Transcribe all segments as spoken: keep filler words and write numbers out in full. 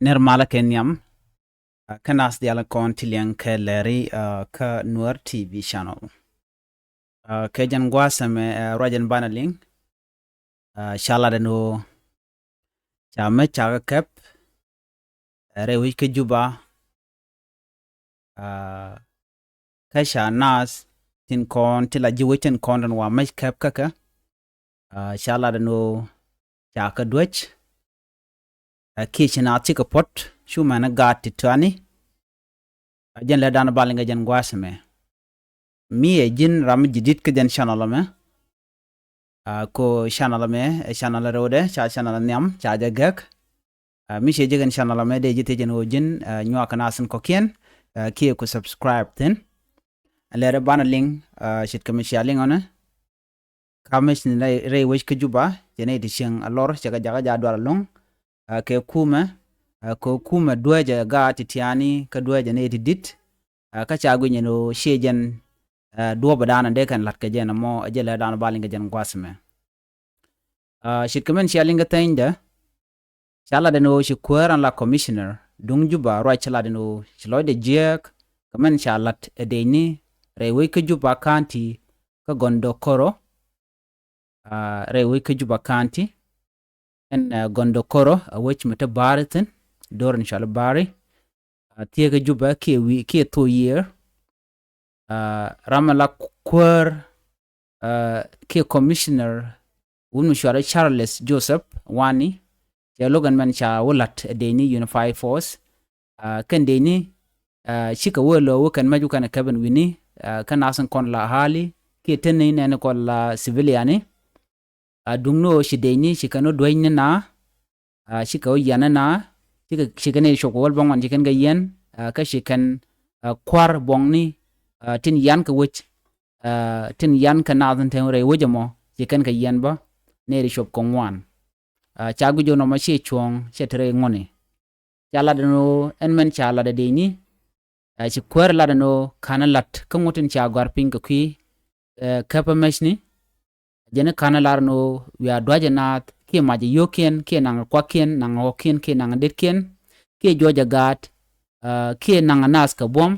Nir malä kɛ nhiam, kä nath dial kɔn ti liɛŋ kɛ lɛri kä Nuer T V channel. Kɛ jɛn gua̱a̱th ɛmɛ ruacɛn banɛ liŋ. Ca lat ɛn ɣöö ca mec ca kɛ kɛp rɛy wec kä Juba. Kä ca nath tin kɔn ti la ji̱ wec tin kɔn tin wa mec kɛp kä kɛ. Ca lat ɛn ɣöö ca kɛ duäc. Kiɛ ci naath cikɛ puɔ̱t cu mɛn gaat ti tuani. Jɛn lɛ dan bal ŋɛ jɛn gua̱a̱th ɛmɛ. Mi ɛ ji̱n ram mi ji̱ di̱t kä jɛn channel ɛmɛ. Ko channel ɛmɛ ɛ channel rɛwdɛ, ca channel nhiam, ca jɛ gɛk. Mi ciɛ jɛ kɛn channel ɛmɛ dee ji̱ thiec ɛn ɣöö ji̱n nyuak kɛ nath in kɔ̱kiɛn kiɛ ku subscribe thi̱n. Lɛrɛ banɛ liŋ ce̱tkɛ mi cia liŋ ɔnɛ. Kä mec ni rɛy wec kä Juba cɛ nɛy ti cieŋ a lɔr cɛ kɛ jakä ja dual ɛlɔ̱ŋ. Kɛ kumɛ kɛ kumɛ duäcɛ gaat ti tiani kä duäcɛ nɛy ti di̱t. Kä ca guic ɛn ɣöö ciɛ jɛn duɔ̱ɔ̱p ɛ daanɔ dee kɛn la̱t kɛ jɛn ɛmɔ ɛ jɛ lɛ daanɔ bal in kɛ jɛn gua̱a̱th ɛmɛ. Ce̱tkɛ mɛn cia liŋ kɛ thɛnydɛ. Ca lat ɛn ɣöö ci kuäär an la commissioner duŋ Juba ruac ca lat ɛn ɣöö ci lɔcdɛ jiääk kɛ mɛn ca lat ɛ dec ni rɛy wec kä Juba County kä Gondokoro. Rɛy wec kä Juba County ɛn Gondokoro a wec mi te Bari thi̱n, do̱r in cɔal Bari. Thieekä Juba kiɛ wi̱i̱ kiɛ thok yiëër. Ram mi la kuäär kiɛ commissioner wun mi cuarɛ Charles Joseph Wani. Cɛ lo̱k ɛn mɛn ca wä la̱t ɛ dec ni Unified Force. Kɛn dec ni cikɛ wee lo̱ wä kɛn mɛc wä kɛn ɛ kɛp ɛn wi̱ni. Kä nath in kɔn la hali kiɛ ten ni nɛn kɔn la civiliani. Duŋ ni ɣöö ci dec ni ci kɛn wä duäc ni na. Cikɛ wä yian ni na cikɛ ci kɛn i̱ cuɔp kɛ wäl bäŋuan ci kɛn kɛ yiɛn. Kä ci kɛn kua̱r buɔ̱ŋni tin yian kɛ wec. Tin yian kɛ nath in te rɛy wec ɛmɔ ci kɛn kɛ yiɛn bä nɛy ti cuɔp kɛ ŋuan. Ca guic ɣöö nɔmɔ ciɛ cuɔ̱ɔ̱ŋ ciɛ te rɛy ŋuɔ̱ni. Ca lat ɛn ɣöö ɛn mɛn ca lat ɛ dec ni. Ci kuäär lat ɛn ɣöö ka̱n ɛ lat kä ŋuɔ̱t tin ca gɔ̱a̱r piny kɛ kui̱. Käpä mecni jɛn i̱ ka̱n ɛ lar ɛn ɣöö wiaa dua̱cɛ naath kiɛ mac ɛ yio̱o̱kiɛn kiɛ naŋ ɛ kuakiɛn naŋ ɛ ɣɔ̱kiɛn kiɛ naŋ ɛ detkiɛn kiɛ juɔc ɛ gaat kiɛ naŋ ɛ naath kɛ buɔ̱m.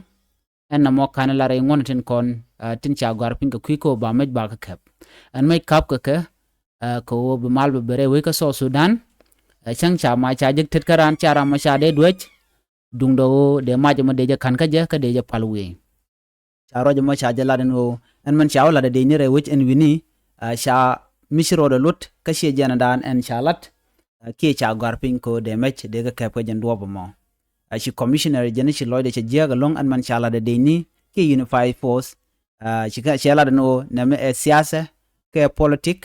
Ɛn nɔmɔ ka̱n ɛ lar ɛ ŋuɔ̱t tin kɔn tin ca gɔ̱a̱r piny kɛ kui̱ kä ɣöö ba mec ba kɛ kɛp. Ɛn mec ka̱p kɛ kɛ kɛ ɣöö bi mal bɛ ben rɛy wec kä South Sudan. Cäŋ ca mac ca jek tet kä raan ca ram mɔ ca dee duäc. Duŋdɛ ɣöö dee mac ɛmɔ dee jɛ ka̱n kä jɛ kä dee jɛ pal wi̱i̱. Ca ruac ɛmɔ ca jɛ lat ɛn ɣöö ɛn mɛn ca wä lat ɛ dec ni rɛy wec ɛn wi̱ni. Ca mi ci rɔɔdɛ luɔt kä ciɛ jɛn ɛ daan ɛn ca lat. Kiɛ ca gɔ̱a̱r piny kɛ ɣöö dee mec dee kɛ kɛp kä jɛn duɔ̱ɔ̱p ɛmɔ. Ci commissioner jɛn ci lɔcdɛ cɛ jiääk ɛlɔ̱ŋ ɛn mɛn ca lat ɛ dec ni kiɛ Unified Force. Ci kɛ cɛ lat ɛn ɣöö nɛmɛ ɛ siasɛ kɛ politik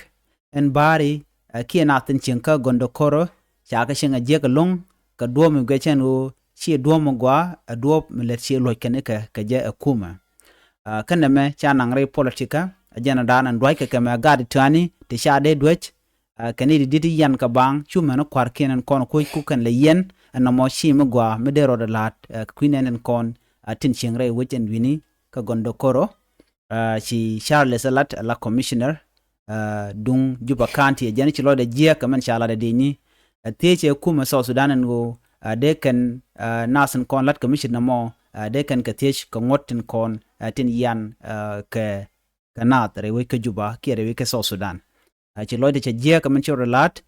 ɛn Bari kiɛ nath tin cieŋ kä Gondokoro. Ca kɛ cieŋ ɛ jiääk ɛlɔ̱ŋ kɛ duɔ̱ɔ̱p mi guic ɛn ɣöö ciɛ duɔ̱ɔ̱p mi gɔaa ɛ duɔ̱ɔ̱p mi lät ciɛ luɔ̱c kɛn ikɛ kɛ jɛ ɛ kumɛ. Kä nɛmɛ ca naŋ rɛy politikä ɛ jɛn ɛ daan ɛn dua̱ckɛ kɛ mɛ gat i̱ tuani ti ca dee duäc. Kɛn i̱ di di̱t i̱ yian kɛ baaŋ cu mɛn i̱ kua̱rkiɛn ɛn kɔn kuc kukɛn lɛ yiɛn. Ɛn nɔmɔ ci mi gɔaa mi dee rɔɔdɛ la̱a̱t kɛ kui̱ nɛn ɛn kɔn tin cieŋ rɛy wec ɛn wi̱ni kä Gondokoro. Ci Charles ɛ lat ɛ la commissioner duŋ Juba County ɛ jɛn ci lɔcdɛ jiääk kɛ mɛn ca lat ɛ dec ni. Ɛ thiec ɛ kumɛ South Sudan ɛn ɣöö dee kɛn nath in kɔn lat kɛ mi ci nɔmɔ dee kɛn kɛ thiec kɛ ŋuɔ̱t tin kɔn tin yian kɛ kɛ naath rɛy wec kä Juba kiɛ rɛy wec kä South Sudan. Ci lɔcdɛ cɛ jiääk kɛ min ci rɔ la̱t.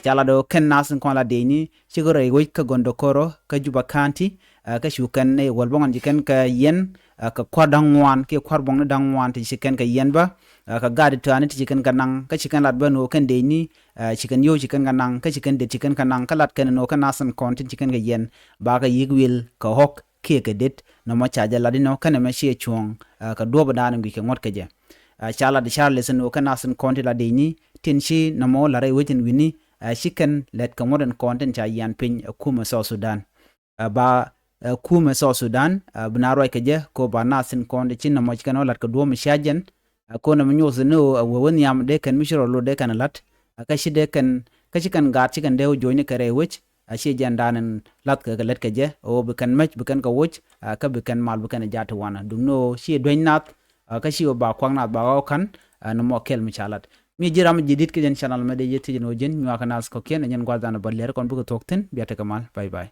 Ca lat ɣöö kɛn nath in kɔn la dec ni cikɛ rɛy wec kä Gondokoro kä Juba County. Kä cu kɛn ni wäl bäŋuan ci kɛn kɛ yiɛn kɛ kua̱r da̱ŋ ŋuan kiɛ kua̱r buɔ̱ŋni da̱ŋ ŋuan ti ci kɛn kɛ yiɛn bä. Kɛ gat i̱ tuani ti ci kɛn kɛ naŋ kä ci kɛn lat bä ni ɣöö kɛn dec ni. Ci kɛn yio̱w ci kɛn kɛ naŋ kä ci kɛn det ci kɛn kɛ naŋ kä lat kɛn ni ɣöö kɛn nath in kɔn tin ci kɛn kɛ yiɛn ba kɛ yi̱k wil kɛ ɣɔ̱k kiɛ kɛ det. Nɔmɔ ca jɛ lat inɔ kɛnɛ mɛ ciɛ cuɔ̱ɔ̱ŋ kɛ duɔ̱ɔ̱p in da̱a̱n in guic kɛ ŋuɔ̱t kɛ jɛ. Ca lat i̱ Charles in ɣöö kɛn nath in kɔn ti la dec ni tin ci nɔmɔ la rɛy wec in wi̱ni. Ci kɛn lɛt kɛ ŋuɔ̱t in kɔn tin ca yian piny ɛ kumɛ South Sudan. Ba kumɛ South Sudan bi na ruac kɛ jɛ ko ba nath in kɔn ti ci nɔmɔ ci kɛn ɣöö lat kɛ duɔ̱ɔ̱p in cia jɛn. Ko nɔmɔ nyoth ni ɣöö ɛ wee wä nhiam dee kɛn mi ci rɔ lot dee kɛn la̱t. Kä ci dee kɛn kä ci kɛn gaat ci kɛn dee wä jo̱o̱cni kɛ rɛy wec. A ciɛ jɛn da̱a̱n in la̱thkɛ kɛ lät kɛ jɛ ɣöö bi kɛn mec bi kɛn kɛ woc. Kä bi kɛn mal bi kɛn jat ti wanɛ duŋni ɣöö ciɛ dueny nath. Kä ci ɣöö ba kuak nath ba ɣɔw ka̱n. Ni mɔ kɛl mi ca lat mi ji̱ ram ji̱ di̱t kä jɛn channel mɛ dee jɛ thiec ni ɣöö ji̱n nyuakä nath kɔ̱kiɛn ɛ jɛn gua̱th da̱a̱n bä liɛr kɔn bikɛ thuɔ̱k thi̱n bia tekɛ mal. Bye bye.